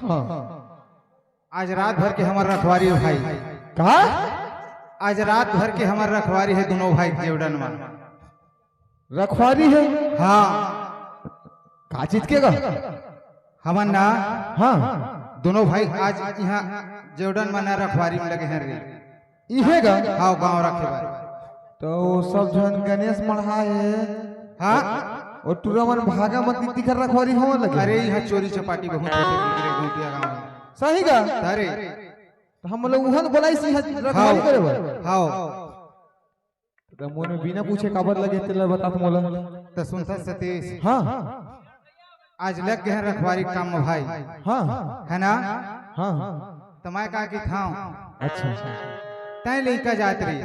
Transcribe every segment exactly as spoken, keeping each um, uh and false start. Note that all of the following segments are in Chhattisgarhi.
हाँ। आज रात भर के हमर रखवारी हे भाई। का? आज रात भर के हमर रखवारी हे, दोनों भाई जेवड़न मा। रखवारी हे? हाँ। का चीज के गा? हमन ना, हाँ। दोनों भाई आज इहाँ जेवड़न मा ना रखवारी में लगे हन रे। इहे गा? हाँ, गाँव रखे बर। तो वो सब झन गणेश मढ़ा हे। हाँ। वो टूरा मन भागा मत, दिखर रखवारी होवत लगे। अरे, इहाँ चोरी चपाटी बहुत होथे, बिगड़े गोटिया गाँव में। सही गा? अरे। तो हम लोग उहन बोलाइस इहाँ रखवारी हाँ। करे बर। हाँ। त मोर में बिना पूछे काबर लगे, तेला बता त मोला। त सुनत सतीश, हाँ। आज लग गे हे रखवारी काम में भाई। हाँ। हे ना? हाँ। त मैं का किथंव? अच्छा। तैं लइका जात रे।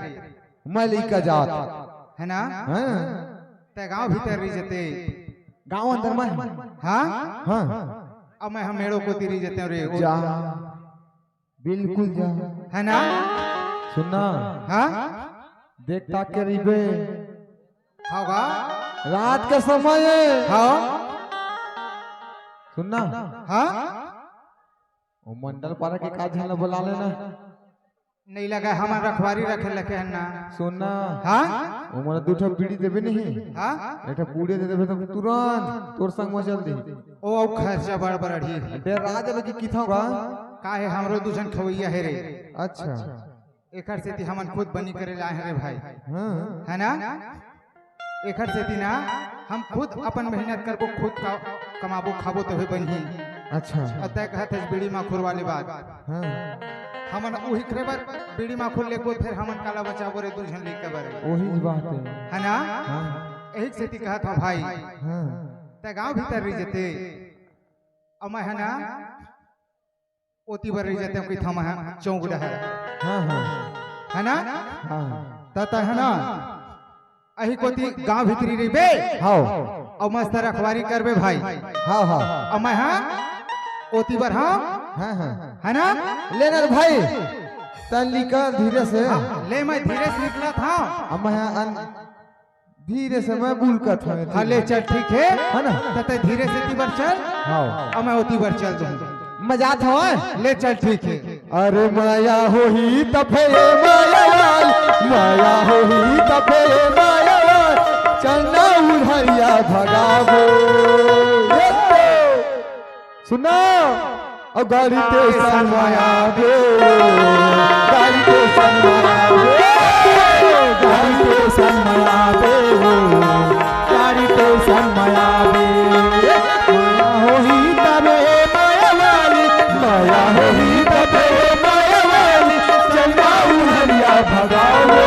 मैं लइका जात। हे ना? हाँ। तैं गाँव भीतर रहि जते। गाँव अंदर में? हाँ। हाँ। अब मैं हा मेड़ो कोती रहि जतेंव रे। जा। बिल्कुल जा। हे ना? सुनना। हाँ? देख ताक के रहिबे। हाँ गा? रात के समय हे। हाँ। सुनना। हाँ? वो मंडल पारा के का झन ला बुला लेना। नहीं लगा, हमन रखवारी रखे लगे हन ना। सुनना। हाँ? वो मोला दू ठो बीड़ी देबे नहीं। हाँ? एक ठो पूड़े दे देबे त तुरंत तोर संग में चल दी। ओ, अउ खर्चा बड़ बढ़ही। डेरा जलो कि किथंव गा? का हे, हमरो दू झन खवैया हे रे। अच्छा। एकर सेती हमन खुद बनी करे लाए हन रे भाई। हाँ। हे ना? एकर सेती ना हम खुद अपन मेहनत करबो, खुद का कमाबो खाबो तभे बनही। अच्छा। अउ तैं कहत हस बीड़ी माखुर वाली बात। हाँ। हमन उही करे बर बीड़ी माखुर लेगबो, फेर हमन काला बचाबो रे दू झन लइका बर। ओही बात हे। हे ना? हाँ। एही सेती कहत हंव भाई। हाँ। तैं गाँव भीतर रहि जते। अउ मैं हा ना ओती बर रहि जतेंव कि थमा हे चौक डहर। हाँ, हाँ। हे ना? हाँ। त तैं हे ना? अही कोती गाँव भीतरी रहिबे। हाँ। अउ मस्त रखवारी करबे भाई। हाँ, हाँ। अउ मैं हा ओती बर हंव। हाँ, हाँ। हे ना? ले ना रे भाई। तैं निकल धीरे से। हाँ, ले मैं धीरे से निकलत हंव। अब मैं हा अन-, धीरे से मैं बुलकत हंव। हाँ, ले चल, ठीक हे। हे ना? त तैं धीरे से एती बर चल। हाँ। अउ मैं ओती बर चल दूँ। मैं जात हंव। ले चल, ठीक हे। अरे मया होही तभे मया वाली, मया होही तभे मया वाली, चंदा उधरिया भगाबो। ये तो सुनना, अउ गाड़ी स्टेशन में आबे, गाड़ी स्टेशन में आबे, गाड़ी स्टेशन में आबे, गाड़ी स्टेशन में आबे। मया होही तभे मया वाली, मया होही तभे मया वाली, चंदा उधरिया भगाबो।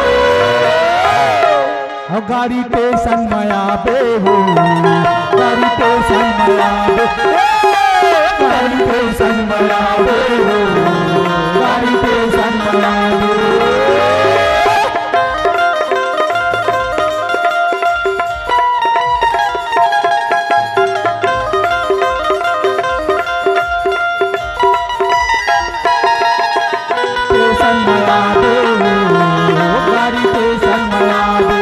हो गाड़ी स्टेशन में आबे हो, गाड़ी स्टेशन में आबे, ए, गाड़ी स्टेशन में आबे हो, गाड़ी स्टेशन में आबे। स्टेशन में आबे हो, गाड़ी स्टेशन में आबे,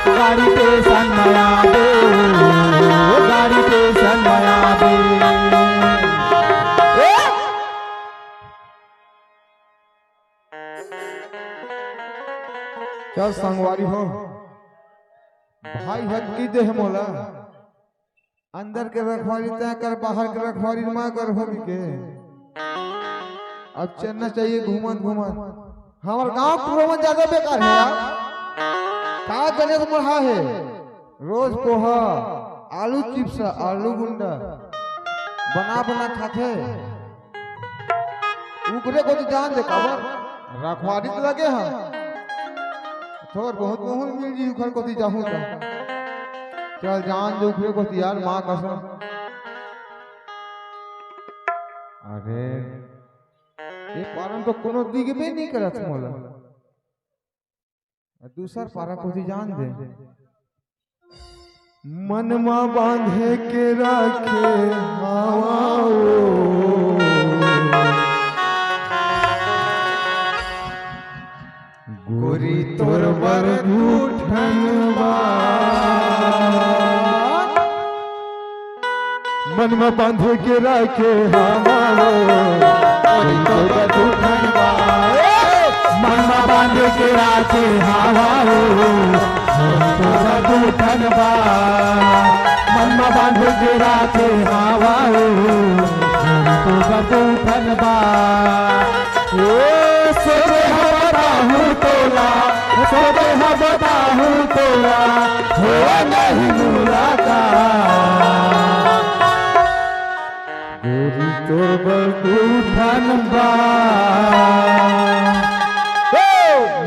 गाड़ी स्टेशन में आबे हो, गाड़ी स्टेशन में आबे। ए! चल संगवारी हो, भाई हक की देह मोला। अंदर के रखवारी तैं कर, बाहर के रखवारी मैं करहूँ के। अब चलना चाहिए घूमत घूमत। हमर गांव टूरा मन ज्यादा बेकार हे यार। का गणेश मढ़ा हे, रोज पोहा, आलू चिप्स, आलू गुंडा बना बना खाथे। उकरे कोती जान दे काबर, रखवारी तो लगे हे। थोर बहुत मुँह मिल जी उखर कोती जाहूँ त। चल जान दे उखरे कोती यार, माँ कसम। अरे, ये पारन तो कोनो दिखबे नहीं करत मोला। दूसर पारा कोती जान दे। मन मा बांधे के राखे हवा ओ। गोरी तोर बर दू ठन बात। मन मा बांधे के के हवा हो, ओही तो बदू ठन बा। ए, मन म बांध के राखे हवा हो, ओही तो बदू ठन बा। मन म बांध के राखे हवा हो, ओही तो बदू ठन बा। ए, सोचे ह बताहूँ तोला, सोचे ह बताहूँ तोला, हो नहीं मुलाकात। गोरी तोर बर दू ठन बा। ओ,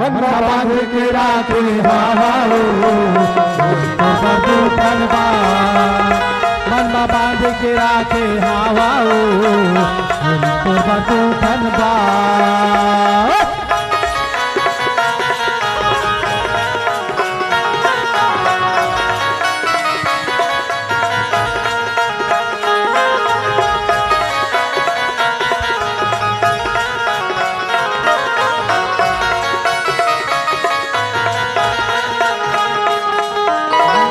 मन म बांध के राखे हवा हो, तोर बर दू ठन बा। मन म बांध के राखे हवा हो, तोर बर दू ठन बा।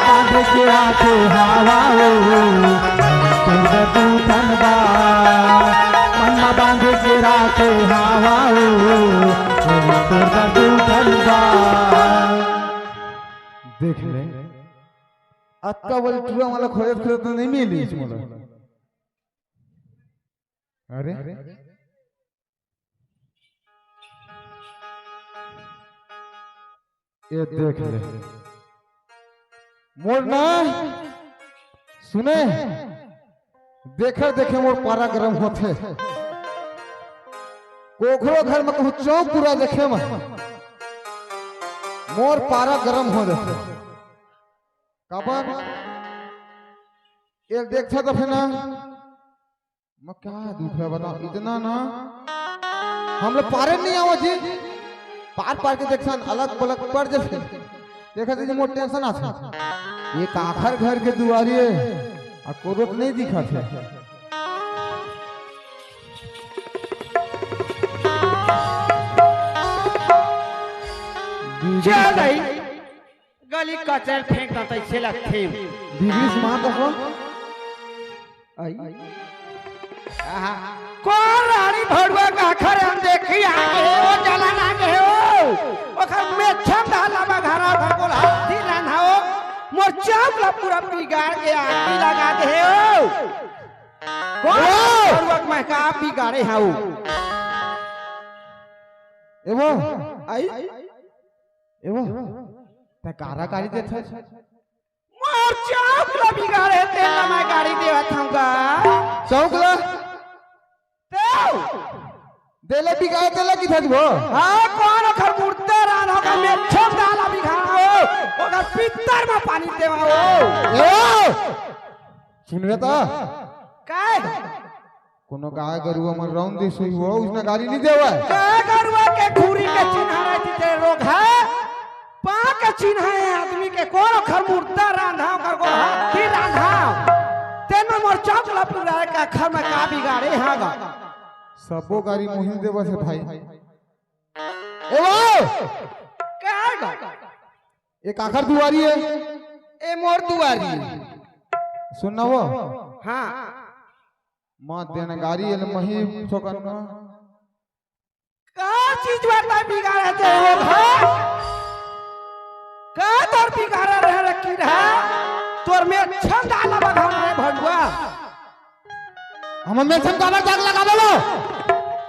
बांध के राखे हवा हो, तोर बर दू ठन बा। मन म बांध के राखे हवा हो, तोर बर दू ठन बा। देख ले, अतका बड़े टूरा वाला खोजत खोजत तो नहीं मिलिस मोला। अरे, ये देख ले। मोर ना, सुने, देखे देखे मोर पारा गरम होथे। कोखरो घर में कहूँ चौक पूरा देखे में मोर पारा गरम हो जाथे। काबर? ये देखथे तो फिर ना, मैं क्या दुख है बताओ, इतना ना हम लोग पारे नहीं आवा जी। पार पार के देखथन, अलग पलग पड़ जथे। देखा दीजिए, मोर टेंशन आथे। ये काखर घर के दुआरी है, आ कोरोत नहीं दिखा थे। चल दाई, गली कचर फेंक दे तइसे लगथे। बिगड़िस माँ तो हो। आई। आहा। कोन रानी भड़ुआ काखर अनदेखी आगे हो, जलन आगे हो। ओखर मेछम डाला बघारा भगोल हाथी रांधा हो। मोर चौक ला पूरा बिगाड़ के आगी लगा दे हो। कोन ओ! भड़ुआ के मैं का बिगाड़े हूँ? ए वो, आई? ए वो, तैं कारा गारी देथस? मोर चौक ला बिगाड़े, तेला मैं गारी देवत हूँ गा। चौक ला? तेव। देले बिगाड़े, तेला किथे वो? हाँ, कोन ओखर मुर्दा रांधा हो, मेछम डाला बिगाड़ा हो, ओखर पित्तर में पानी देवा हो। ए! सुनबे त? काय? कोनो गाय गरुवा मन रौंद दिस होही वो, उसने गारी नहीं देवय। गाय गरुवा के खुरी के चिन्हा रहती ते रोगहा, पाँव के चिन्हा है आदमी के, कोन ओखर मुर्दा रांधा, ओखर गोड़ हाथी रांधा। तेन में मोर चौक ला पुराए काखर में का बिगाड़े हाँ गा। सबो गारी मोहिल देवस हे भाई। ए वो! का गा? ये काखर दुआरी है? ए मोर दुआरी। सुन ना वो। हाँ। माँ देना गारी है, मही ठोकन ना। का चीज बात है बिगाड़े ते हो भाई? का तोर बिगाड़े रहे रे की रहा? तोर मेछम डाला बघाना है भड़ुआ। हमर मेछम काबर जाग लगा देलो?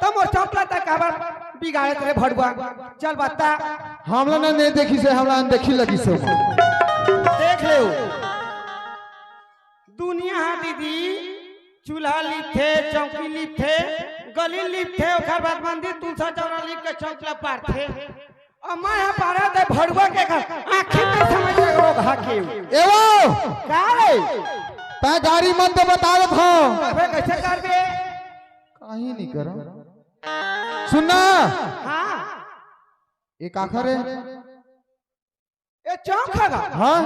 त मोर चौक ला तैं काबर बिगाड़े रे भड़ुआ? चल बता। हमला न नहीं देखिस हे, हमला अनदेखी लगिस हे। देख ले। दुनिया हा दीदी, चूल्हा लिपथे, चौकी लिपथे, गली लिपथे, ओखर बाद मंदिर तुलसा चौरा लिप के चौक ला पारथे। अउ मैं हा पारा ते भड़ुआ के घर, आँखी में समझ के रोगहा के। ए वो! का रे? तैं गारी मत दे, बता देत हँव। अबे कइसे करबे? काहीं नहीं करँव। सुन ना। हाँ। ये काखर हे? ए चौक हे गा? हाँ।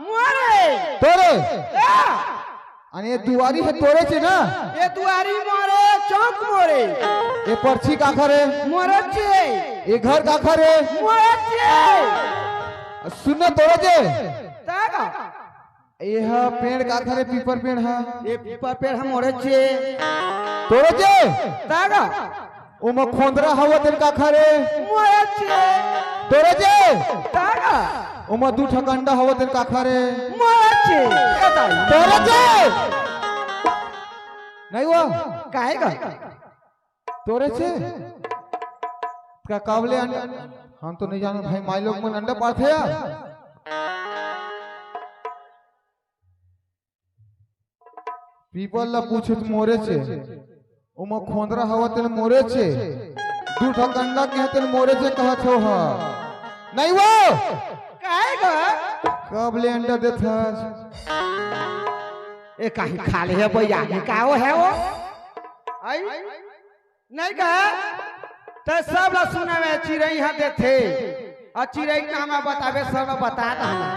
मोरे। तोरे? ए! अने ये दुआरी हे तोरेच हे ना? ये दुआरी मोरे, चौक मोरे। ये परछी काखर हे? मोरेच हे। ये घर काखर हे? मोरेच हे। सुन ना, तोरेच हे। तैं गा? ये हा पेड़ काखर हे, पीपर पेड़ हा। ये पीपर पेड़ हा मोरे चे। तोरे चे? तागा। ओमा खोंदरा हवा तेन काखर हे? मोरे चे। तोरे चे? तागा। ओमा दू ठक अंडा हवा तेन काखर हे? मोरे चे। तोरे चे? नहीं हुआ? काहे का? तोरे चे? का काबले अंडा? हम तो नहीं जानत भाई, माई लोग मन अंडा पारथे यार। पीपर ला पूछे त मोरे चे, ओमा खोंदरा हवा तेन मोरे चे, दू ठक अंडा के तेन मोरे चे कहत हो हा। नहीं वो? काहे गा? काबले अंडा देथस? ए, काहे खा ले हे भैया, ये का हो हे वो? आई? नहीं कहे, त सब ला सुनावे, चिरई हा देथे। अउ चिरई के नाम बताबे, सब ला बता दहना।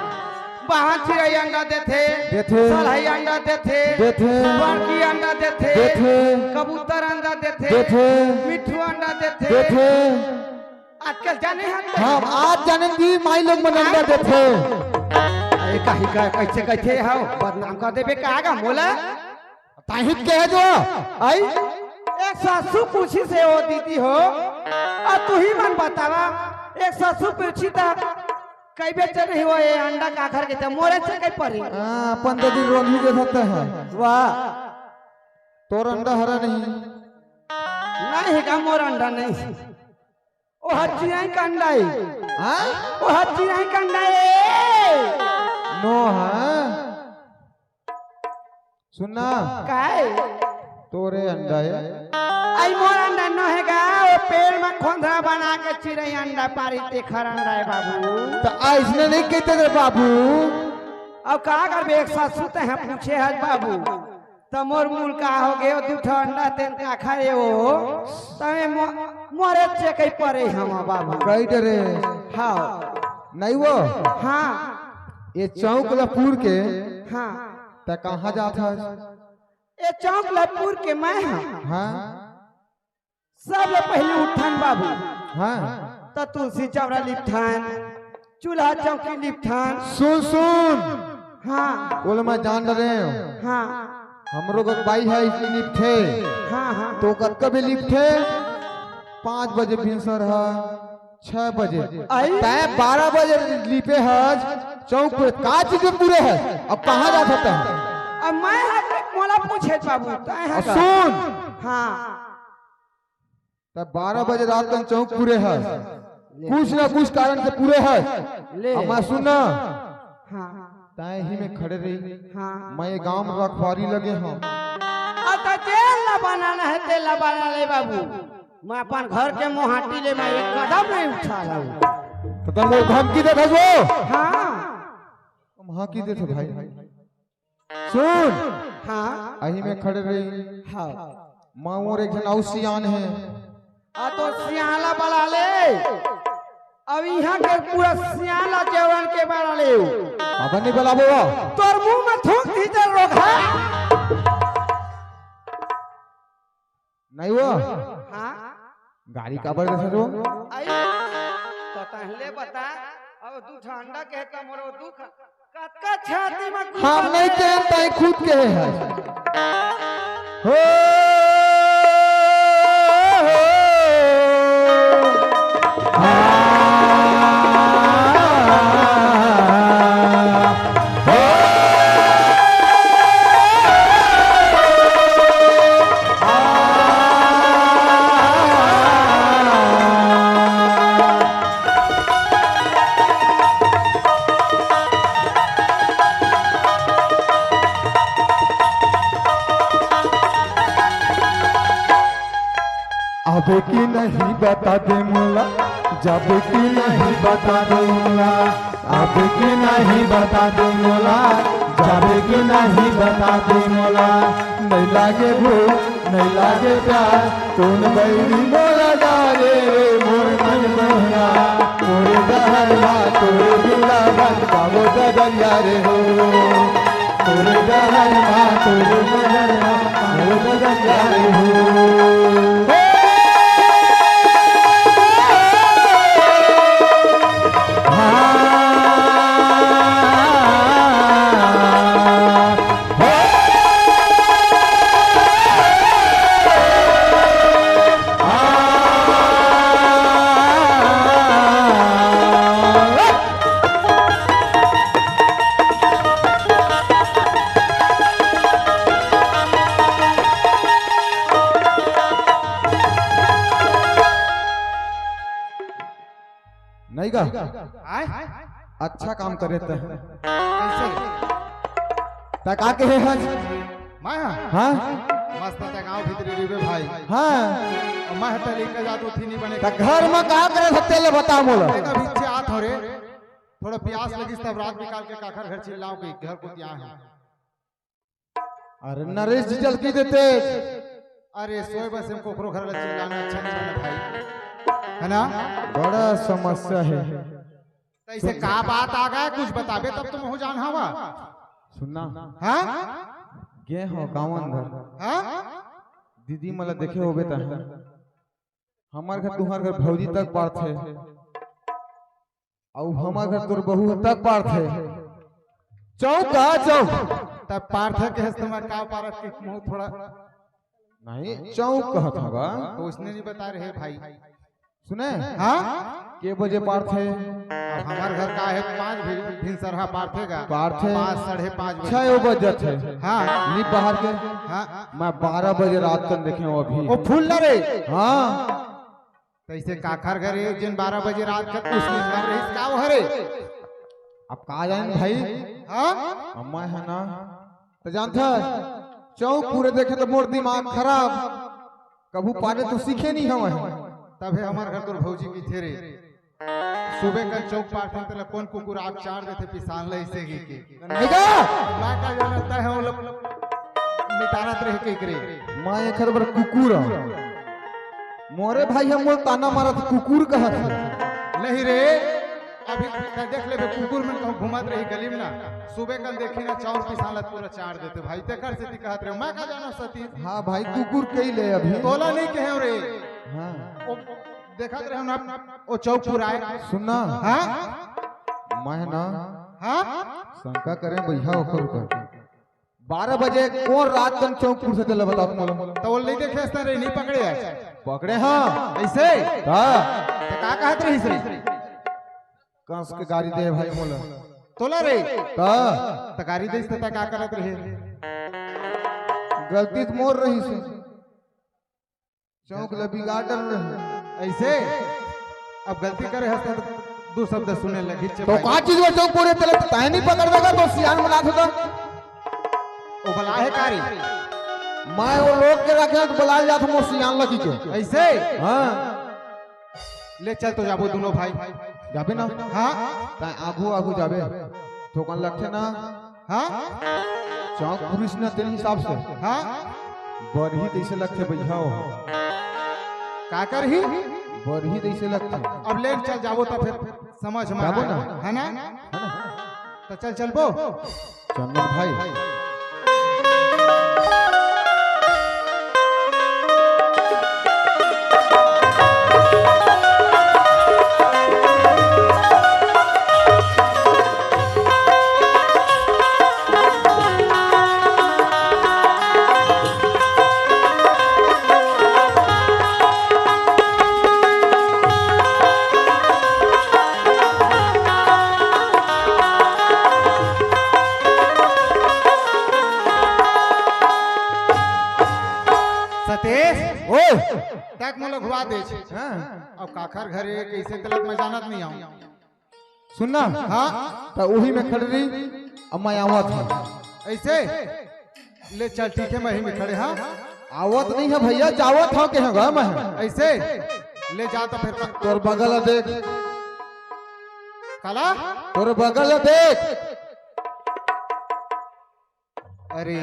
बहन चिरई अंडा देथे, देथे। सलहई अंडा देथे, देथे। बड़की अंडा देथे, देथे। कबूतर अंडा देथे, देथे। मिट्ठू अंडा देथे। देथे। आजकल जाने हन तो हम आज जाने भी माई लोग मन अंडा देथे। अरे काहे का, कैसे, कैसे हो? बदनाम कर देबे का गा मोला? ताही त कहे जो, आई? एक सासू पूछिस हे ओ दीदी हो, अउ तुही मन बतावा, एक सासू पूछिस त कहिबे चे नहीं हो, ये अंडा काखर के त मोरे चे कहि परी। हाँ, अपन दीदी रोनही के सकता है। वाह। तोर अंडा हरा नहीं। नहीं हे का, मोर अंडा नहीं। ओ हर चिरई के अंडा हे। हाँ? ओ हर चिरई के अंडा हे। नो, हाँ। सुन ना। काय? तोरे अंडा हे। आई मोर अंडा नो हे गा, ओ पेड़ में खोंदरा बना के चिरई अंडा पारी, तेखर अंडा हे बाबू। त अइसने नहीं कहते रे बाबू। अब का करबे, एक सासू ते हैं पूछे हस बाबू। त मोर मूल का हो गे, दू ठो अंडा तेन काखर हे वो। तमे मो-, मोरे चे कहि परे हवा बाबू। कहि डरे। हाँ। नहीं वो? हाँ। ये चौक ला पूर के हाँ। त कहाँ जात हस? ये चौक ला पूर के मैं हाँ। हाँ। सबले पहले उठथन बाबू। हाँ। त तुलसी चौरा लिपथन, चूल्हा चौकी लिपथन। सुन, सुन। हाँ। बोले मैं जान डरे हूँ। हाँ। हमरो के बाई हे, इसने लिपथे। हाँ, हाँ। त कतका बजे लिपथे? पाँच बजे बिनसर ह, छह बजे। आई? तैं बारह बजे लिपे हस, चौक पे का चीज में पूरे हस? अब कहाँ जात हस तैं? अब मैं हा के मोला पूछे बाबू, तैं हा अब का? सुन। हाँ। त बारह बजे रात कन चौक पूरे हस, ले। कुछ ना कुछ कारण से पूरे हस। ले। अब मैं सुन ना। हाँ। तैं इही में खड़े रही। हाँ। मैं ये गांव में रखवारी लगे हूँ। अब त जेला बनाना हे, तेला बना ले बाबू। मैं अपन घर के मोहाटी ले मैं एक कदम नहीं उठा रहा हूँ। त तैं मोला धमकी देत हस वो? हाँ। हम हाँ की देत भाई। सुन। हाँ। इही में खड़े रही। हाँ। मैं अउ एक झन अउ सियान हे। आ तो सियान ला बला ले। अब इहाँ के पूरा सियान ला जेवन के बला ले। अब नहीं बलाबो। तोर मुंह में थूक दी तो रोक है। नहीं वो? हाँ? गारी काबर देथस वो? आई, तो तहले बता, अब दू ठंडा के त मोरो दुख, कतका छाती में हम नहीं कहे, तैं खुद कहे हस। हो। अब की नहीं बता दे मोला, जब की नहीं बता दे मोला, अब की नहीं बता दे मोला, जब की नहीं बता दे मोला। नहीं लागे भूख, नहीं लागे प्यास, कौन बैरी मोला डारे रे मोर मन मोहना। तोरे डहर मा तोरे बिल्ला बन पावो ददरिया रे हो। तोरे डहर मा तोरे मगर मा तोरे डहर हो। नहीं गा? आय? अच्छा काम करे त। कैसे? त का कहे हस? मैं हा? हाँ? मस्त त गाँव भीतरी रहिबे भाई। हाँ। अउ मैं हा त लइका जात उठी नहीं बने। त घर में का करे हस तेला बता मोला। देखा, अभी इच्छे आत हो रे। थोड़ा प्यास लगिस तब रात निकाल के काखर घर चिल्लाओ के घर को क्या है। अरे नरेश जी जल्दी देते। अरे सोए बस हमको ओकरो घर ला चिल्लाना अच्छा नहीं बना भाई, है ना? बड़ा समस्या है। तो इसे का बात आ गया, कुछ बताबे तब तुम हो जान हवा। सुनना। हाँ? गे हो गाँव अंदर। हाँ? दीदी मला देखे होबे त। हमार घर तुम्हार घर भौजी तक पारथे। अउ हमर घर तोर बहू तक पारथे। चौक कहा चौक? तब पारथे के हस तुम्हार का पारत के मुंह थोड़ा। नहीं, चौक कहत हवा। तो उसने नहीं बता रहे भाई। सुने? हाँ? के बजे पारथे? अब हमार घर का है पाँच भी-, भिनसरहा पारथे का? पारथे। पाँच, साढ़े पाँच बजे। छह बजत है। हाँ। नी बाहर के? हाँ। मैं बारह बजे रात कन देखे हूँ अभी। ओ फूल ना रे। हाँ। तैसे काखर घर एक जन बारह बजे रात का उसने घर रहिस का वो हरे? अब का जान भाई? हाँ? अम्मा है ना? तो जानता है, चौक पूरे देखे तो मोर दिमाग खराब। कभू पारे तो सीखे नहीं हवे। तबे हमार घर तोर भौजी की थे रे। सुबह का चौक पारथे तेला कौन कुकुर आग चार देथे पिसान ले इसे ही के। नहीं का? मैं का जानता है वो लोग मिटानत रहे के करे। मैं एखर बर कुकुर हूँ। मोरे भाई हम मोर ताना मारत कुकुर कहत है। नहीं रे, अभी त देख लेबे कुकुर मन कहूँ घूमत रही गली में ना, सुबह कन देखी ना चाउर पिसालत पूरा चार देथे भाई, तेकर सेती कहत रहे, मैं का जाना सती। हाँ भाई, कुकुर कही ले अभी। तोला नहीं कहे रे। हाँ। ओ, देखत रहे ना, ओ चौक पुराए। सुनना। हाँ? मैं ना हाँ? शंका करे भैया ओकर ऊपर। बारह बजे कौन रात कन चौक पुर से तेला बता मोला। तो वो नहीं देखे हस ना रे, नहीं पकड़े आज। पकड़े हाँ। ऐसे? हाँ। तो का कहत रही से? कस के गाड़ी दे भाई मोला। तोला रे। हाँ। तो गाड़ी दे से तो का करत रहे? गलती तो मोर रही से। चौक ले बिगाड़ डर रहे। ऐसे? अब गलती करे हस तो दो शब्द सुने लगी। तो का चीज वो चौक पूरे तेरे ताय नहीं पकड़ देगा तो सियान बना था। वो बला है कारी। मैं वो लोग के रखे तो बला जात मो सियान लगी के। ऐसे? हाँ। ले चल तो जाबो दोनों भाई। जाबे ना? हाँ। ताय आगू आगू जाबे। थोकन लगथे ना। हाँ? चौक पुलिस ने तेरे हिसाब से। हाँ? बरही जैसे लगथे भैया हो। का करही? बरही जैसे लगथे। अब ले चल जाबो तो फिर समझ में जाबो आए। ना? है ना? है ना? तो चल चलबो। चंदन भाई। सतीश, ओए। तक मोला घुआ दे। हाँ। अब काखर घरे कैसे गलत मैं जानत नहीं आऊँ। सुनना। हाँ। तो वही में खड़े रही, अब मैं आवत हूँ। ऐसे? ले चल, ठीक है, मैं ही में खड़े, हाँ। आवत नहीं है भैया, जावत हूँ, कहेगा मैं। ऐसे? ले जा तो फिर। तोर बगल देख। काला? तोर बगल देख। अरे,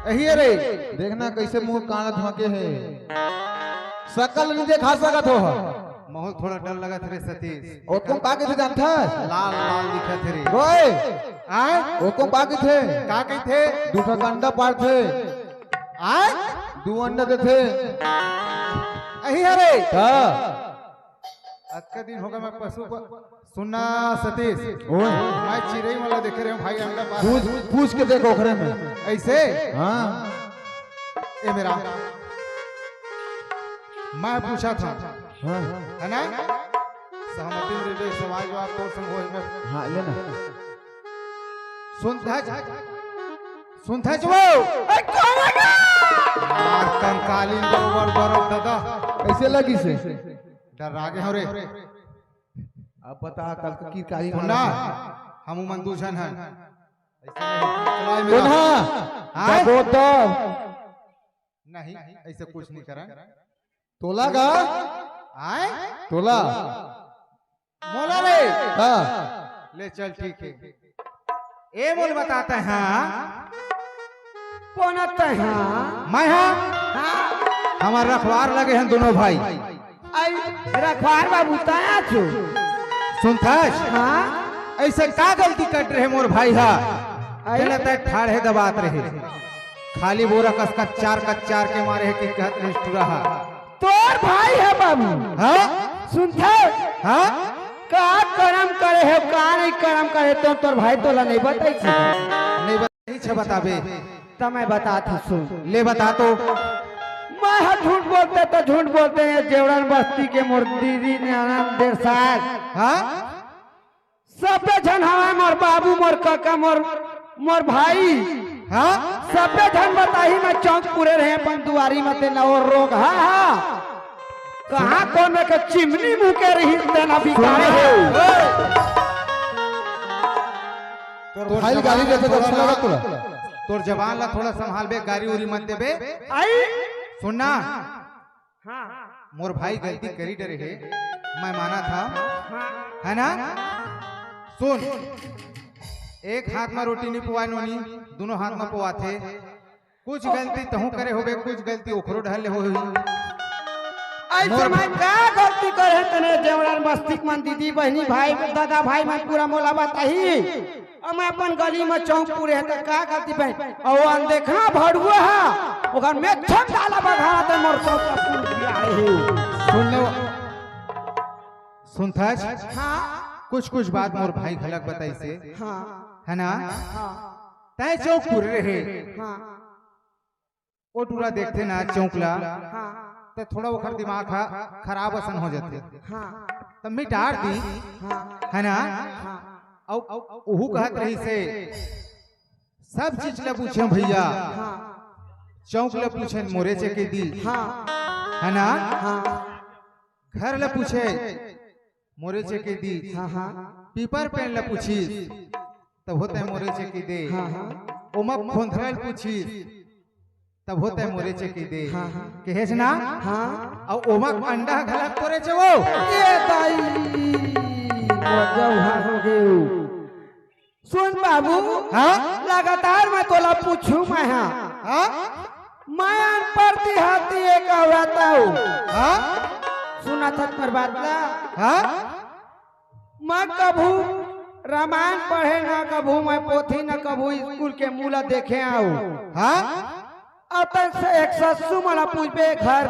अही अरे। देखना कैसे मुंह काला धोके है। सकल नहीं देखा सकत हो। महू ल थोड़ा डर लगत रे सतीश। ओ तुम का कथे जानथस? लाल लाल दिखत हे रे। ओए, आय? ओ तुम का कथे? का कथे? दू ठक अंडा पारथे। आय? दू अंडा देथे। अही अरे। हाँ। अतका दिन होगे मैं पशु प-, सुनना सतीश, ओए। मैं चिरई वाला देखे रहे हूँ भाई, अंडा पार। पूछ, पूछ के देखो ओकरे में। ऐसे? हाँ। ए मेरा, मैं पूछा था, हाँ। है ना? सहमति में रहिबे, सवाल जवाब तोर संग होए में। हाँ, लेना। सुनथस, सुनथस वो? ए, कौन है? यार, कंकालीन बरोबर, बरोबर दादा। कैसे लगिस हे? डर्रा गे हँव रे। अब बता, कल का किरकारी सुन ना, मारा। हम मन दू झन हन। ऐसे नहीं, चलाए मेरा। सुन ना, आय? दबो दब। नहीं, ऐसे कुछ नहीं करा। तोला गा? आय? तोला। मोला रे। हाँ। ले चल, ठीक है। ए मोल बताते हैं। कोन तैं हा? मैं हा। हाँ। हमर रखवार लगे हैं दोनों भाई। आई रखवार बाबू, तैं आछू। सुनथस? हाँ। ऐसे का गलती कर रहे मोर भाई हा? आई। चलत है ठाढ़े दबात रहे। खाली बोरा कस कच्चार कच्चार के मारे है कि कहत निष्ठुरा हा। तोर भाई हे बाबू। हाँ? सुनथस? हाँ? का करम करे हे, का नहीं करम करे, तो तोर भाई तोला नहीं बताइस? नहीं बताइस हे, बताबे। त मैं बतात हूँ, सुन। ले बता तो। मैं ह झूठ बोलते त झूठ बोलते हैं, जेवड़न बस्ती के मोर दीदी ने आनंद देर साथ। हाँ? सबे झन हवय, मोर बाबू, मोर कका, मोर, मोर भाई। हाँ? सबे झन बताही, मैं चौक पुरे रहे अपन दुआरी म, ते नवर रोग हा, हा। कहाँ कोन में के चिमनी मुँह के रही, तेना बिकारे हे। तोर भाई गाली देथे त अच्छा लगा तोला? तोर जबान ला थोड़ा संभालबे, गारी उरी मत देबे। आई? सुन ना। हाँ। मोर भाई गलती करी डरे हे, मैं मानत हँव। हाँ। है ना? सुन, एक हाथ म रोटी नहीं पुआय नोनी, दोनों हाथ म पुआथे। कुछ गलती तहूँ करे होबे, कुछ गलती ओखरो डहर ले होही। ऐसे मोर मैं का गलती करे हे तने जेवड़न बस्ती के मन दीदी, बहिनी, भाई, दादा, भाई मन पूरा मोला बताही। अब मैं अपन गली म चौक पुरे हे त का गलती पे? अउ वो अनदेखा भड़ुआ हा, ओकर मेछम डाला बघात मोर चौक पुर दिया हे। सुन ले, सुनथस? हाँ। कुछ कुछ बात मोर भाई घलक बताइस हे। हाँ। है ना? हाँ। तैं चौक पुरे रहे। हाँ। ओ टूरा देखथे ना चौक ला, हाँ। त थोड़ा ओखर दिमाग हा खराब असन हो जाथे। हाँ। त मिटार दी, हाँ। है ना? हाँ। अउ, अउ ओहू कहत रहिस हे, सब चीज ला पूछे भैया, हाँ। चौक ला पूछे मोरे चेके दी, हाँ। है ना? हाँ। घर ला पूछे मोरे चेके दी, हाँ, हाँ। पीपर पेड़ ला पूछिस, तभो तैं मोरे चेके दे। हाँ, हाँ। ओमा खोंधरा ल पूछिस, तभो तैं मोरे चेके दे। हाँ, हाँ। कहेस ना? हाँ। अउ ओमा अंडा घला तोरे चेवो। ए दाई, मजा उहाँ हो गयो। सुन बाबू, हाँ? लगातार मैं तोला पूछूं मैं, हाँ। हाँ? मैं अनपढ़ देहाती एक औरत हूँ। हाँ? सुनथस मोर बात ला? हाँ? मैं कभू रामायण पढ़े ना, कभू मैं पोथी ना, कभू स्कूल के मुँह ला देखे हँव। हाँ? अउ तैं से एक ससु मोला पूछबे, घर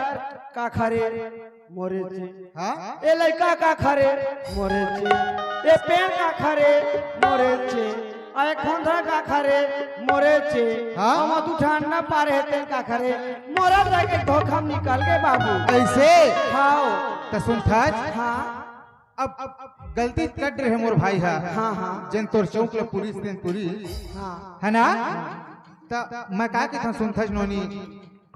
काखर ए? मोरे चे। हाँ? ए लइका काखर ए? मोरे चे। ए पेड़ काखर ए? मोरे चे। अउ ए खोंधरा काखर ए? मोरे चे। हाँ? अउ मैं दू ठन अंडा पारे हे, तेन काखर ए? मोरा जाके धोखा म निकल गे बाबू। ऐसे? हाँ। त सुनथस? हाँ। अब, अब गलती कर रहे मोर भाई हा। हाँ, हाँ। जेन तोर चौक ल पुरिस तेन पुरिस। हाँ। है ना? हाँ। त मैं का कथंव सुनथस नोनी?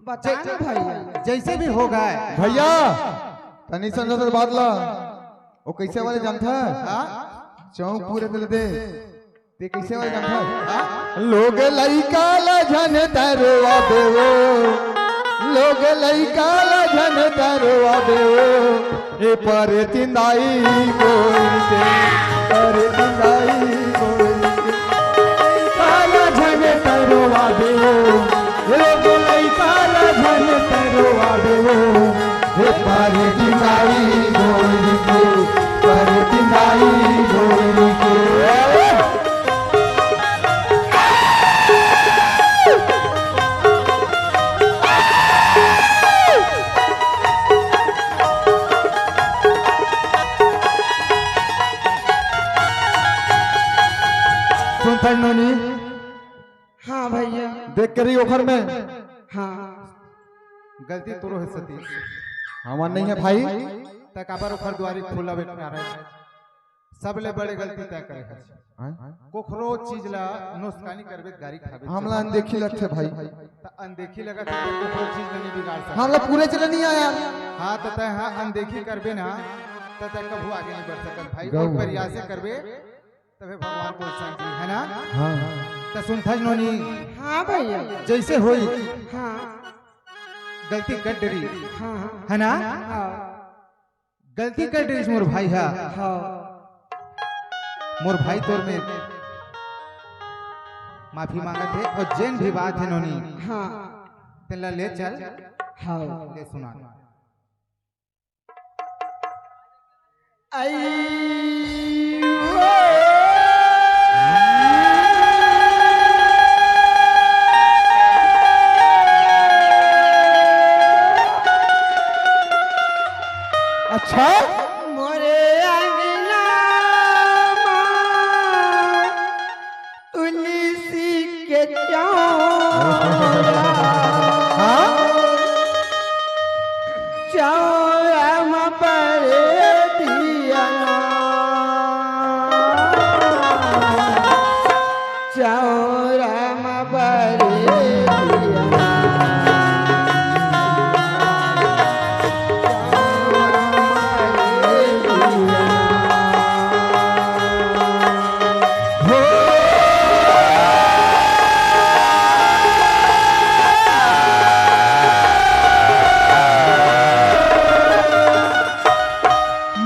बता ना भैया। जैसे भी हो गए। भैया, तनी संजय से बात ला। वो कैसे वाले जानता है? हाँ? चौक पूरे दिल दे। ते कइसे वाले जानथस? हाँ? लोग लइका ला झन तरोवा देवो, लोग लइका ला झन तरोवा देवो, ए परतिंदाई गोरी के, परतिंदाई गोरी के, लइका ला झन तरोवा देवो, लोग लइका ला झन तरोवा देवो, ए परतिंदाई गोरी के, परतिंदाई गोरी के। सुनथस नोनी? हाँ भैया। देख के रही ओखर में। हाँ। गलती तोरो हे सतीश। हमर नहीं है भाई। त काबर ओखर दुआरी खुला बैठना रहे? सबले बड़े गलती तैं करे हस। हैं? कोखरो चीज ला नुकसानी करबे त गारी खाबे। हमला अनदेखी लगथे भाई। त अनदेखी लगत हे त कोखरो चीज ला नहीं बिगाड़ सकत। हमला पूरे चले नहीं आया। हाँ, त तैं हाँ अनदेखी करबे ना, त तैं कभू आगे नहीं बढ़ सकत भाई। गौ। बहुत प्रयास करबे, तभे भगवान को शांति, है ना? हाँ। त सुनथस नोनी, हाँ भैया। जैसे होई, हाँ। गलती कर डरी, हाँ, हाँ। है ना? हाँ। गलती कर डरिस मोर भाई हा। हाँ। मोर भाई तोर में माफी मांगत हे अउ जेन भी बात हे नोनी, हाँ। तेला ले चल। हाँ। ले सुना। आई वो। अच्छा? मोरे अंगना मा तुलसी के चौरा। हाँ? चौरा म बरे दिया ना। चौरा म बरे दिया ना।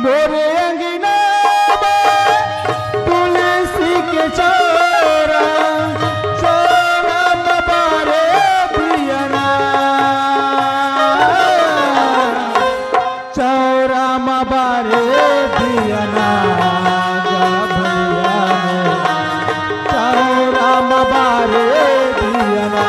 मोरे अंगना में तुलसी के चौरा, चौरा में बारे दिया ना। चौरा म बरे दिया ना गा भैया मोर, चौरा म बरे दिया ना।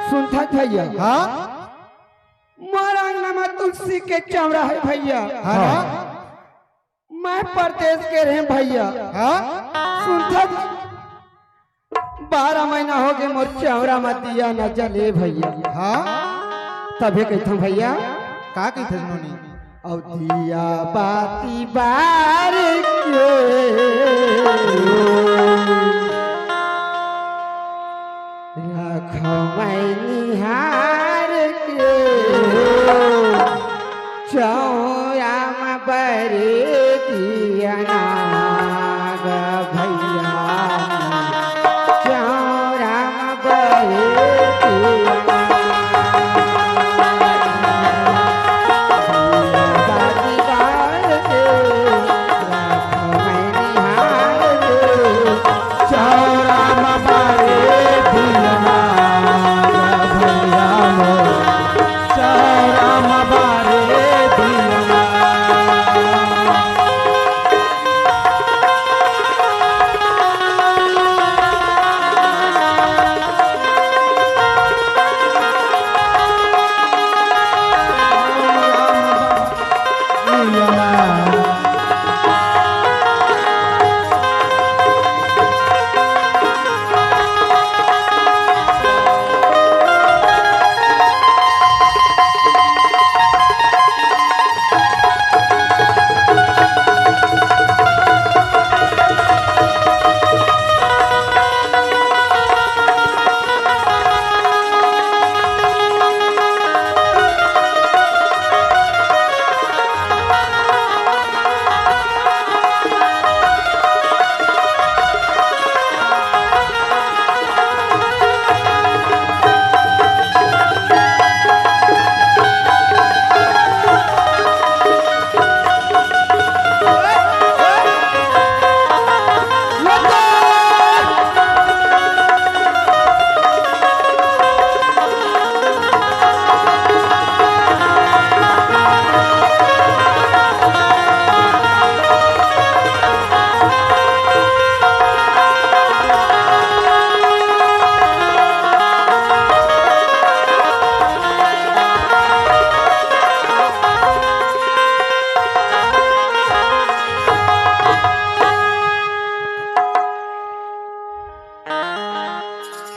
सुनथस भैया? हाँ? मोर अंगना में तुलसी के चौरा हे भैया। हाँ ना? मैं परदेस के रहेंव भैया। हाँ? सुनथस, बारह महीना होगे मोर चौरा में दिया न जले भैया। हाँ? तभे कहिथंव भैया। का कहिथस नोनी? अउ दिया बाती बार के रखंव मैं निहार के, चौरा म बरे दिया ना गा भैया, चौरा म बरे दिया ना।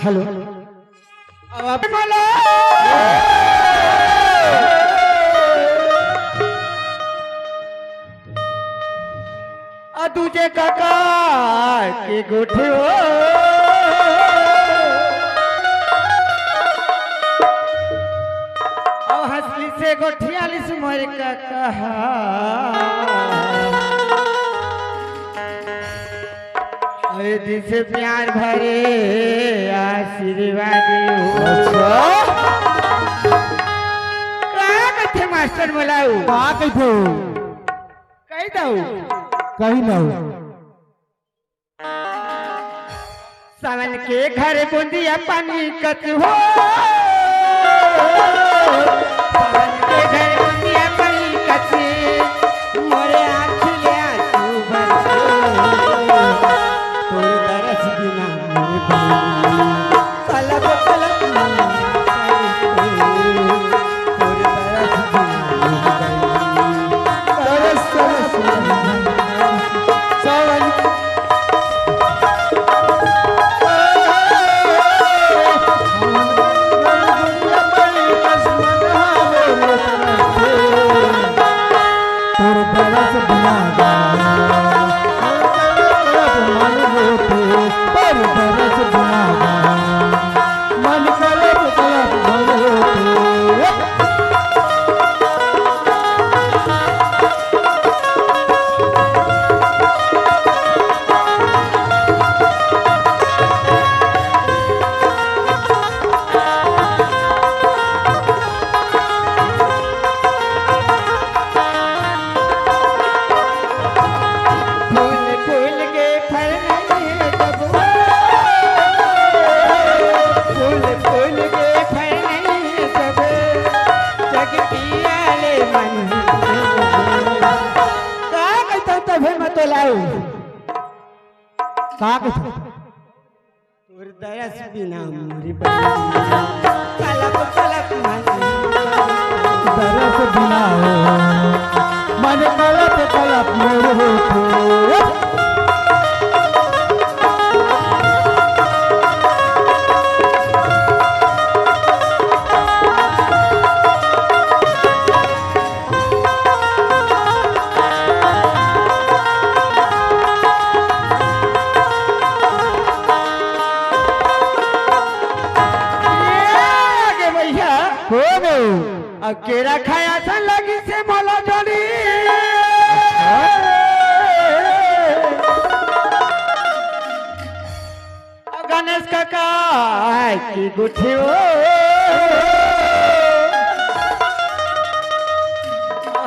हेलो। अब आप बोलो। आ दूजे काका के गोठियो। अब हंसली से गोठियाली से मोर काका। अरे दिल से प्यार भरे आशीर्वाद हो। अच्छा। का कथे मास्टर बोलाऊ? का कथे? कही दऊ। कही दऊ। सावन के घर बूंदिया पानी कच हो। सावन के घर बूंदिया पानी कच। मोरे आँखी ले आंसू बरसे। तोर दरस बिना मोर बहिनी। तलब तलब मन तरसे। तोर दरस बिना मोर बहिनी। तरस तरस मन तरसे। सावन फूल फूल के फल नहीं तब, फूल फूल के फल नहीं तब, जग पिया ले मन। का कहता तभे मत लाऊ। का कहता? तोर दरस बिना मोरी बहिनी। कलप कलप मन। दरस बिना हो, मन कलप कलप मोर होथे। ए, आगे भैया। हो गए। अब केरा खाया सन लगी से मोला जोड़ी। गणेश काका की गुठियो।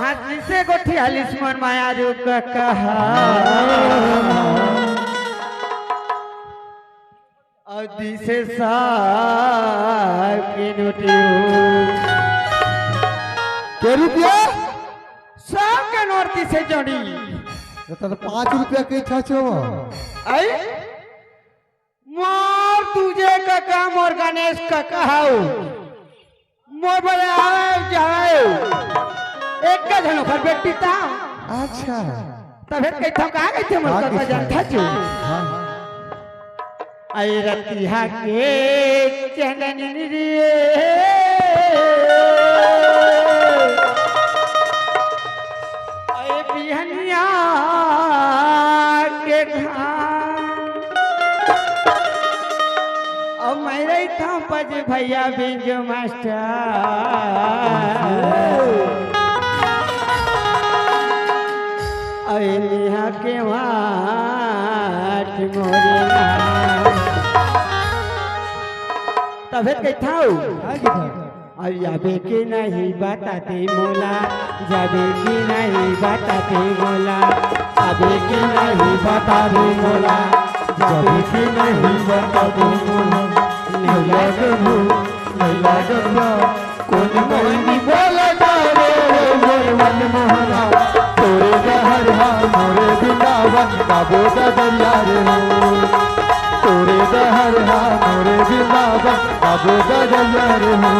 हाथी से गोठियालिस मोर माया रूप काका। और दिसे साहब की नोटियो। के रुपया? साहब के नोट दिसे जोड़ी। तो, तो पाँच रुपया के इच्छा छो। आई? मोर दूजे काका, मोर गणेश काका हऊ। मोर बड़े आवे जावे। एक का झन ओकर बेटी ता। अच्छा। तभे कहिथव का कहिथे मोर का काका कहिथे? जानथा जो। हाँ। आई रतिहा के चंदन रे। अरे बिहनिया के घाम। अब मैं रहिथंव पजे भैया बिंजो मास्टर। अरे नेहा के माट मोरे नाम। तभे कहिथंव। हाँ, कहिथंव। अब जाबे के नहीं बता दे मोला, जाबे के नहीं बता दे मोला, जाबे के नहीं बता दे मोला, जाबे के नहीं बता दे मोला। नहीं लागबू, नहीं लागबू, कोन मोहनी बोला ना रे, मोर मन मोहना, तोरे डहर हा मोरे बिंदावन, बाबू डगरिया रे हो। तोरे डहर हा मोरे बिंदावन, बाबू डगरिया रे हो।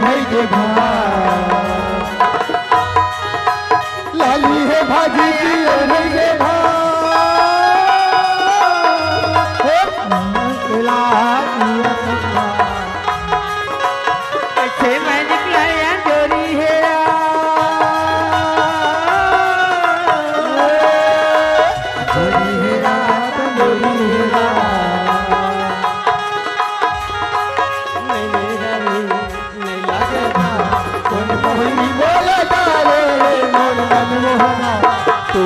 भई के भाई। लाली हे भाजी की भई के भाई। हे लाली हे भाई। ऐसे मैं निकला या डोरी हेरा। डोरी हेरा, डोरी हेरा। नहीं मेरा रे, नहीं लागे ना। कौन मोहनी बोले जा रे, मोर मन मोहना। तू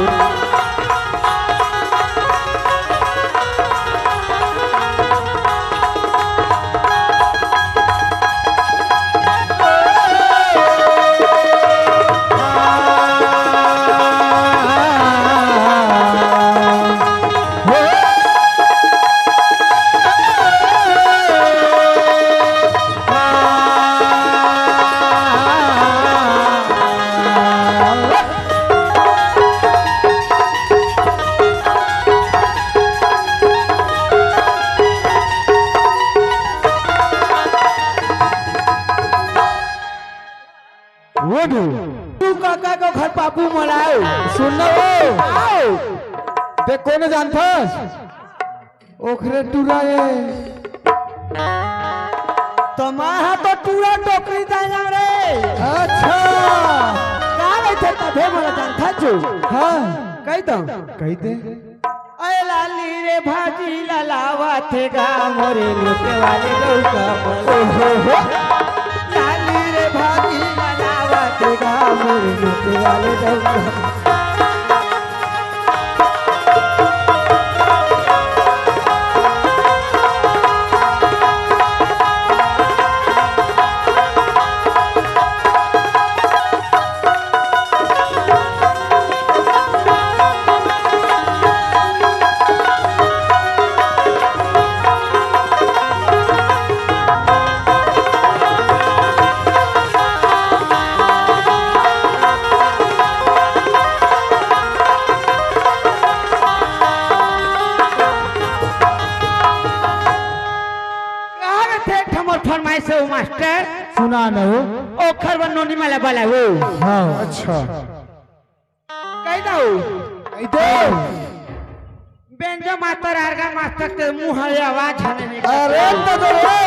वो दू। तू काका को घर पापू मलाओ। सुन ना वो। आओ। देख कोन जानथस? ओखरे टूरा ए। तो माँ हा तो टूरा टोकरी दायना रे। अच्छा। का रहिथे तभे मोला जानथस जो। हाँ। कहि दो। कहि दे। अरे लाली रे भाजी ला लावा थे गा मोरे नोटे वाले डौका पर। ओहो हो। लाली रे भाजी ला लावा थे गा मोरे नोटे वाले डौका पर। का रथे एक ठमर फरमाइश हे मास्टर? सुना न हो। ओखर बर नोनी मला बला हो। हाँ। अच्छा। कहि दो। कहि दो। बेंजो मास्टर, आर्गन मास्टर के मुंह ले आवाज आने नहीं। अरे तो दो रे।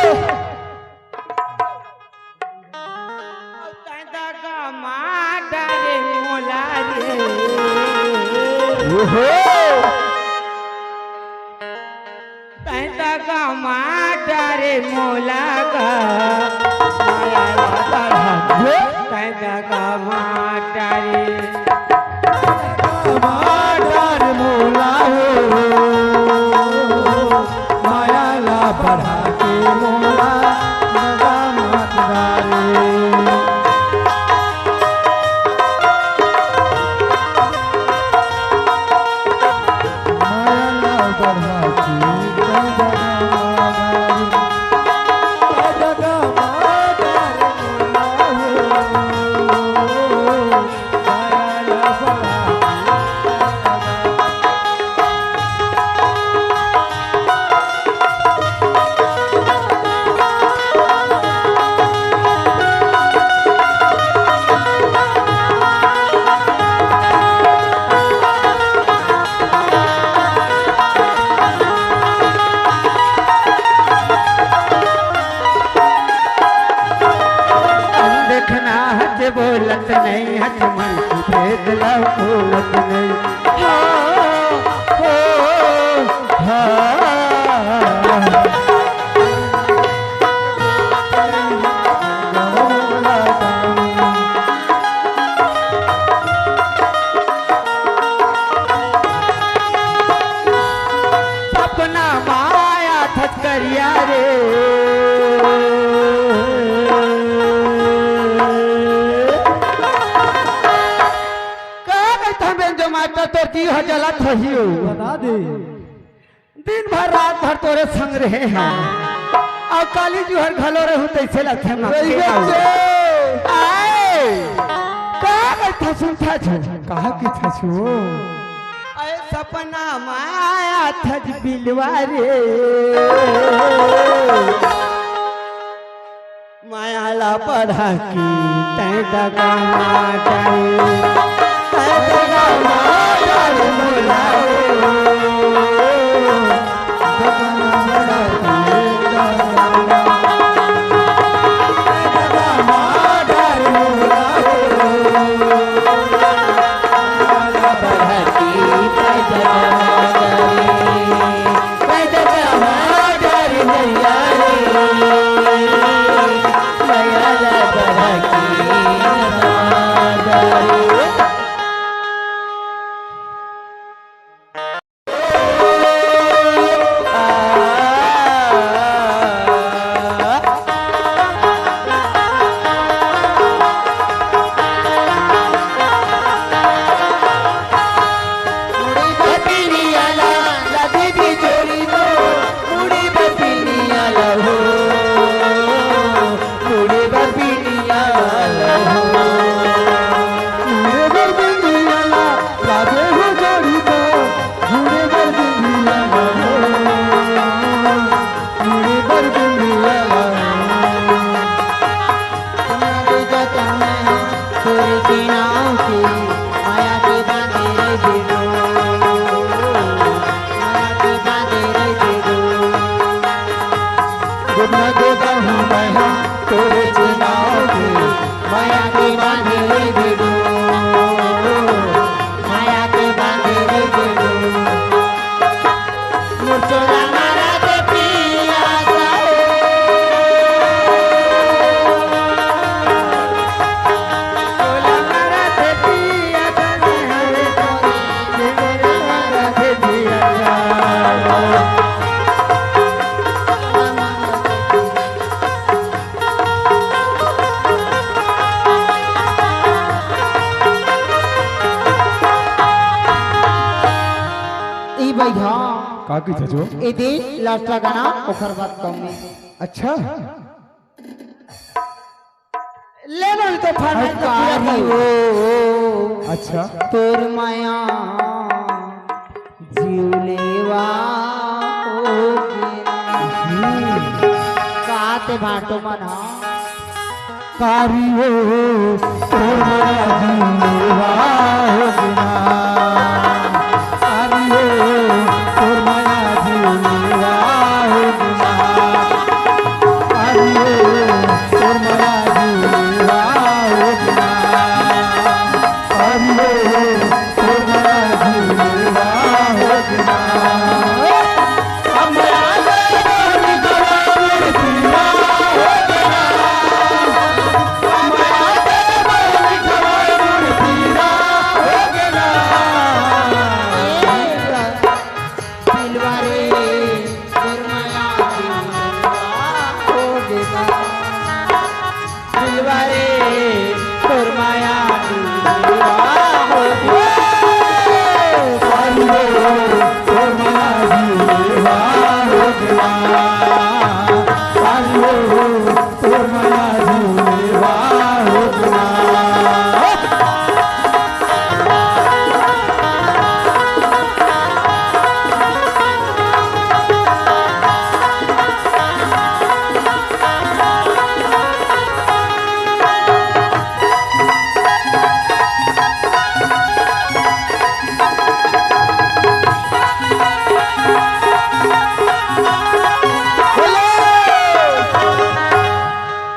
तैं दगा मार डारे मोला रे। ओहो। तैं दगा मार डारे मोला गा, माया ला बढ़ा। तैं दगा मार डारे। मार डारे मोला हो, माया ला बढ़ा के मोला दगा मार डारे। देखना हच बोलत नहीं, हच मन की भेद ला बोलत नहीं। हो, हो, हाँ। सपना माया थचकरिया रे। का कहता बेंजो मास्टर तोर जी ह जलत होही हो। बता दे। दिन भर रात भर तोरे संग रहे हैं। अउ काली जुहर घलो रहू तइसे लगथे मक्के रहिबे आऊ। चे। आए। का कथा सुनथा छो? कहा कथा छो? अरे सपना माया थज बिलवा रे। माया ला राखी तैं दगा मार, तैं दगा मार मोला हो। ई भैया, का कहिथे जो? ए दे last गाना, ओकर बाद कहूँ। अच्छा। ले लो, ये तो फरमाइश तो पूरा करी। अच्छा। तोर माया जीव लेवा हो गे ना। हम्म। का ते भाटो मन ह? कारियो तोर माया जीव लेवा हो गे ना। कारियो तोर माया जीव लेवा हो गे ना। कारियो तोर माया जीव लेवा हो गे ना। कारियो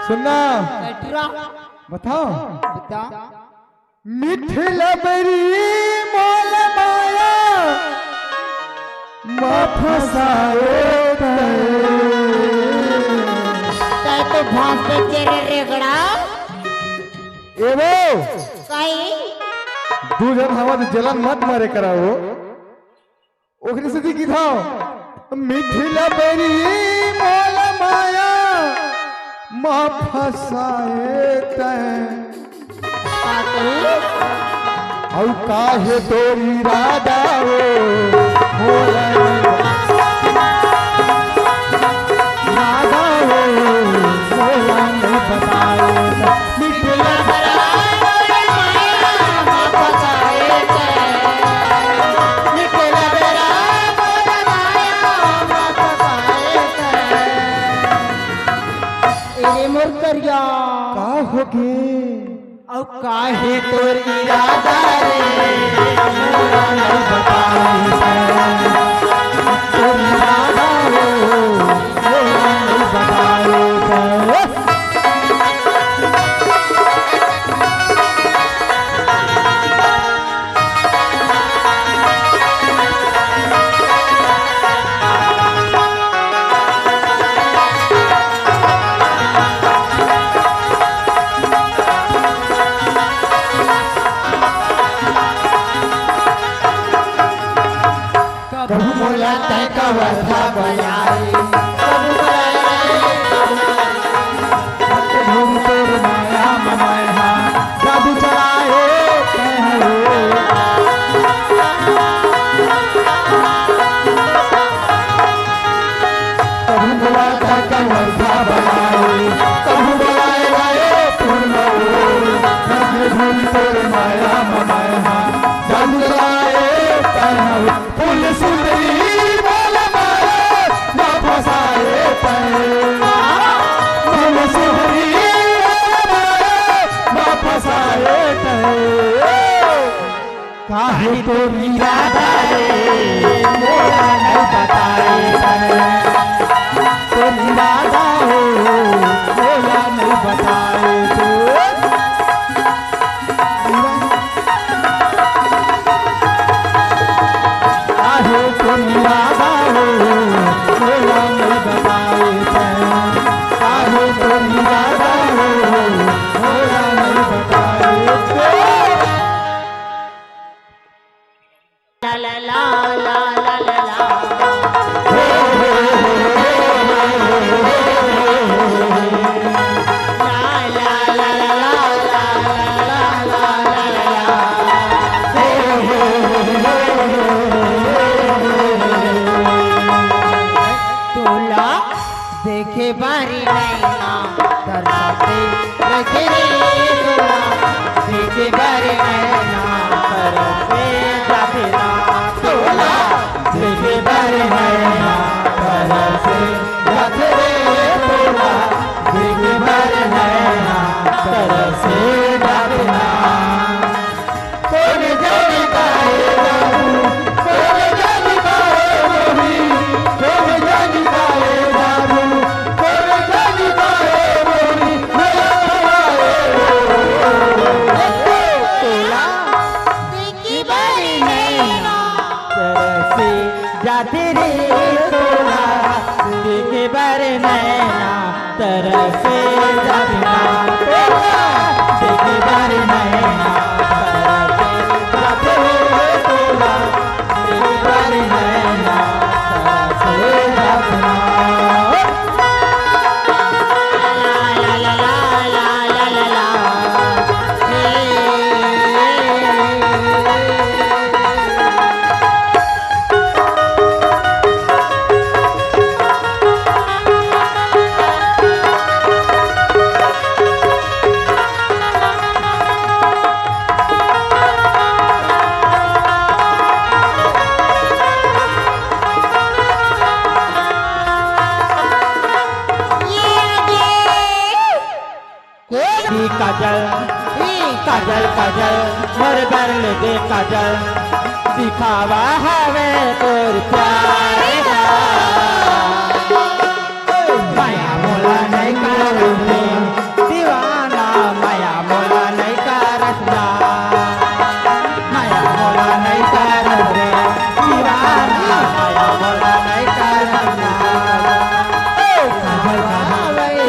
सुनना। कटरा। बताओ। बता। मिठला बरी मोला माया मा फसाए तैं। तैं तो भांस पे चेरे रेगड़ा। ए वो। काई? दू झन हवा तो जलन मत मारे करा वो। ओकरे सेती किथव, मिठला बरी मोला माया मा फसाए तैं। अउ काहे तोर इरादा वो मोला इरादा वो मोला नइ बताए तैं। मिठला करिया। का होगे? अउ काहे तोर इरादा रे, मोला नइ बताए। तोर इरादा रे, मोला नइ बताए। कभू मोला तैं कवर्धा बलाए, कभू बलाए, कभू बलाए। भक्त धूम तोर माया म मैं हा, जादू चलाए तैं हो। कभू मोला तैं कवर्धा बलाए, कभू बलाए रायपुर म हो। भक्त धूम तोर माया म मैं हा, जादू चलाए तैं हो। फूल सुंदरी मोला माया म फसाए तैं। फूल सुंदरी मोला माया म फसाए तैं। काहे तोर इरादा रे, मोला नइ बताए तैं। तोर इरादा हो, मोला नइ बताए तैं। काहे तोर इरादा हो, मोला नइ बताए तैं। काहे तोर इरादा हो, मोला नइ बताए तैं। ला ला ला ला ला ला ला। तोला देखे बर नैना तरसते रखे रे तोला, देखे बर नैना तरसे जाथे ना तोला, देखे बर नैना तरसे जाथे रे तोला, देखे बर नैना तरसे जाथे ना। कोन जानी काहे बाबू, कोन जानी काहे मोरी, कोन जानी काहे बाबू, कोन जानी काहे मोरी, मोला खवाए रे। तोला देखी बारी नैना तरसे जाथे रे तोला, देखे बर नैना तरसे जाथे ना तोला, देखे बर नैना तरसे जाथे रे तोला, देखे बर नैना तरसे जाथे ना। दी काजल, दी काजल, काजल, मोर बर ले दे काजल, दिखावा हवे तोर प्यार हा। माया मोला नइ करस रे दीवाना, माया मोला नइ करस ना। माया मोला नइ करस रे दीवाना, माया मोला नइ करस ना। ए, काजल, काजल, ए,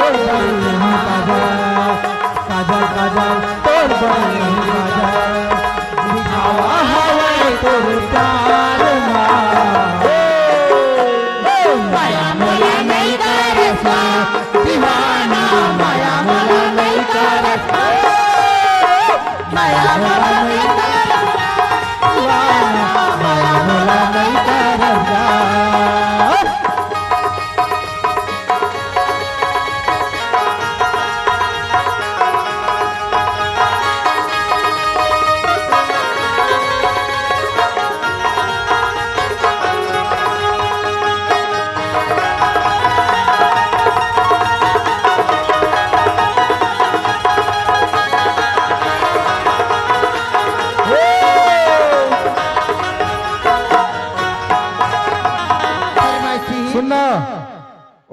काजल, काजल, काजल, तोर बर नहीं काजल, दिखावा हवे तोर प्यार मा। ए, ए, माया मोला नइ करस ना, दीवाना, माया मोला नइ करस ना। माया मोला नइ करस ना, दीवाना, माया मोला नइ करस ना।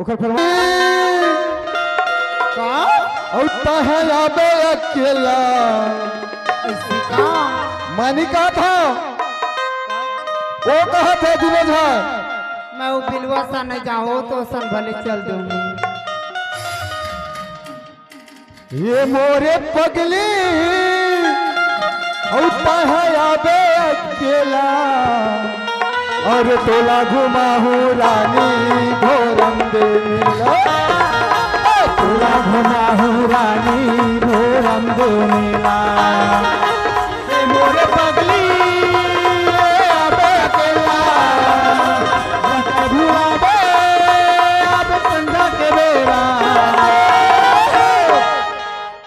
का? अउ तैं ह आबे अकेला। अइसे का? मैं नइ कहत हँव। ओ कहत हे दुनों झन। मैं ओ बिलवा सन नइ जाहूँ, तो सन भले चल दूँगी। ए मोरे पगली, अउ तैं ह आबे अकेला, अउ तोला घुमाहूँ रानी भोरम दे मेला। तोला घुमाहूँ रानी भोरम दे मेला। ए मोरे पगली, ए आबे अकेला, मत भुलाबे, अब संझा के बेरा।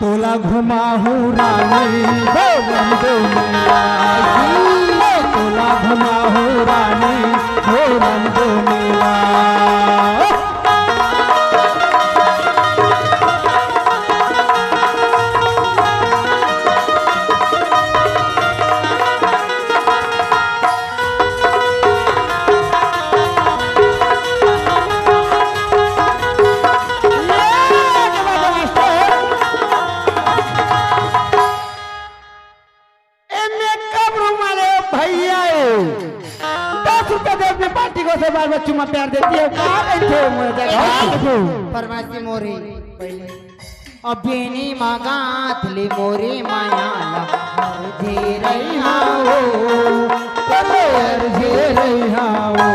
तोला घुमाहूँ रानी भोरम दे मेला। तोला घुमाहूँ रानी भोरम दे मेला। ए मेकअप रूम वाले भैया ए, दस रुपया दे अपने पार्टी को से बार बार चुम्मा प्यार देती है, कहाँ बैठे हो मेरे जगह? फरमाइशी मोरी। अब बेनी मगात ले मोरे माया ला, हर जे रही हाओ, तोरे हर जे रही हाओ।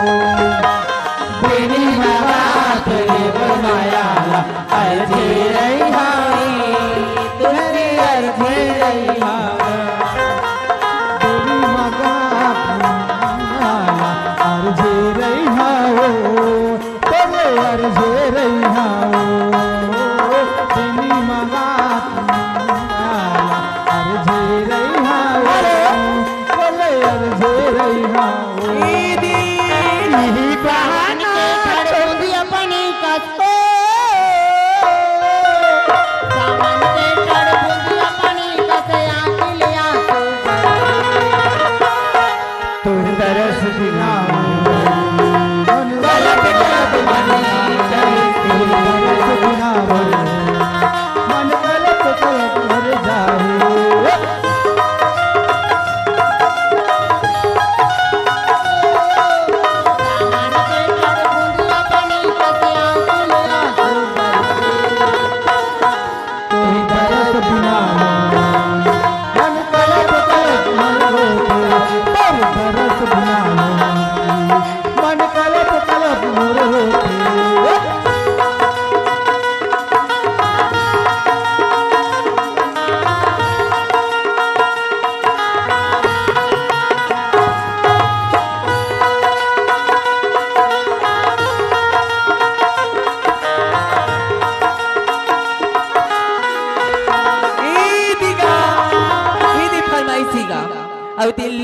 बेनी मगात ले मोरे माया ला, हर जे रही हाओ, तोरे हर जे रही हाओ। बेनी मगात ले मोरे माया ला, हर जे रही हाओ। तोरे अर्जे रही हाओ, तेनी मगात माला, अर्जे रही हाओ, बोले अर्जे रही हाओ। दीदी, नहीं बहाना, छोड़ दिया पानी का तो। सामान के चढ़ बुंदिया पानी कसे आँखी ले आंसू बहे। तोर तरस बिना मन गलत गलत मन जाए। तोर तरस बिना मन, मन गलत गलत मर जाए। सामान के चढ़ बुंदिया पानी कसे आंखी ले आंसू बहे। तोही दरस बिना मन कलप कलप मोर रोथे। तोही दरस बिना मन कलप कलप मोर रोथे। इदिगा, इदि फरमाइशी गा। अउ दिल